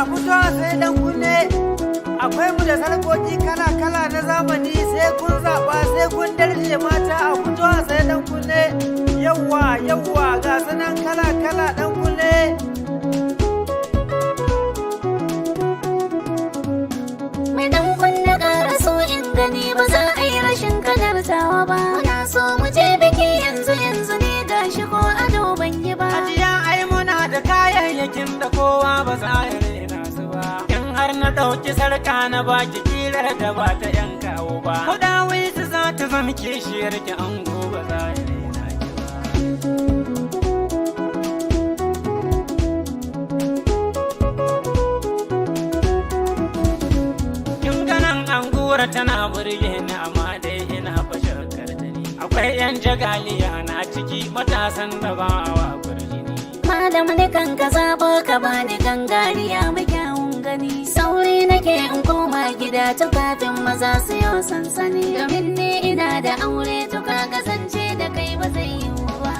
A fito a sai dan kunne. Akwai mu da sarƙoƙi kala-kala na zamani, sai kun zaɓa, sai kun darje. Mata, a fito a sai dan kunne. Yawwa, yawwa, ga sunan kala-kala dan kunne. Mai dan kunne, ƙara so in gani, ba za a yi rashin kadartawa ba. Muna so mu je biki yanzu yanzu ne, gashi ko ado ban yi ba. Hajiya, ai muna da kayayyakin da kowa ba za ya rena su ba. In har na ɗauki sarka na baki kirar da ba ta yan kawo ba. Kuɗa su za ta zama kishiyar ki, ango ba za ya rena ki ba. Kin ganan anguwar tana burge ni, amma dai ina fashe ta ne. Akwai 'yan jagaliya na ciki, matasan da ba wa kurjini. Malam, ni kan ka zabo ka bani gangariya mai kyawun gani. Sauri nake in koma gida tun kafin maza su yi sansani. Domin ni ina da aure, tuka kasance da kai ba zai yiwu ba.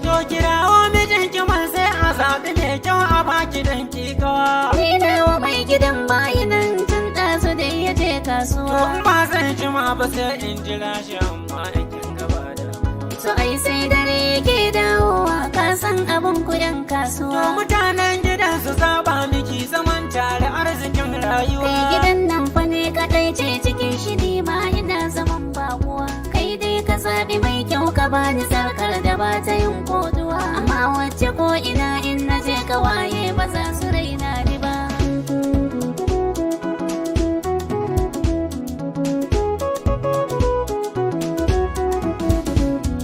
To kirawo mijinki man, sai a zaɓi mai kyau a baki don ki kawa. Ni nawa mai gidan bayi nan tun ɗazu da ya je To kasuwa. in ba zan jima ba sai in jira shi, amma in kin gaba da. To ai sai dare yake dawowa, ka san abin kuɗin To kasuwa. mutanen gidan su zaba miki, zaman tare arzikin rayuwa. Kai, gidan nan fa ne kadai ce cikin shi, ni ma ina zaman bakuwa. Kai dai ka zabi mai kyau ka bani sarkar da ba ta yin koduwa. Amma wacce ko ina in na je kawaye ba za su raina ni ba.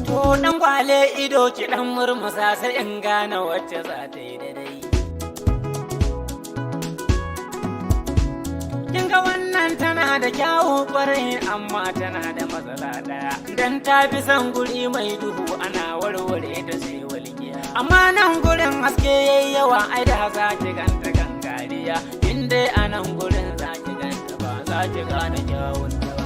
To dan kwale ido ki dan murmusa, sai in gane wacce za ta yi daidai. Kin ga wannan tana da kyawu kwarai, amma tana da matsala daya. Dan ta fi son guri mai duhu, ana warware ta sai walƙiya. Amma nan gurin haske yayi yawa, ai da za ki ganta gangariya. In dai a nan gurin za ki ganta, ba za ki gane kyawun ta ba.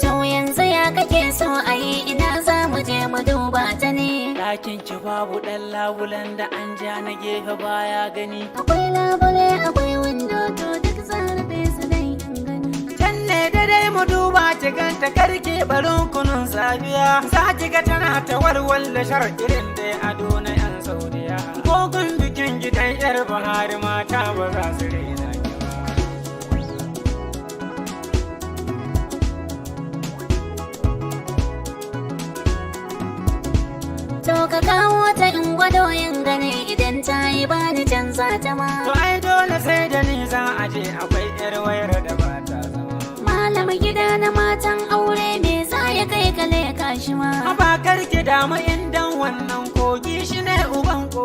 To yanzu ya kake so a yi, ina za mu je mu duba ta ne? Ɗakin ki babu ɗan labulen da an ja na gefe baya gani. Akwai labule, akwai windo, to duk zan rufe su dan in gani. Can ne dai mu duba ki ganta, karki barin kunun safiya. Za ki ga tana ta walwal da shar irin dai ado na 'yan Saudiya. Gogon bikin gidan 'yar Buhari, mata ba za su raina ki ba. To ka kawo ta in gwado in gane, idan ta yi bani canza ta ma. To ai dole sai da ni za a je, akwai 'yar wayar da ba ta zama. Malam, gida na matan aure, me za ya kai ka leka shi ma? Haba, karki damu, indan wannan kogi shi ne uban ko.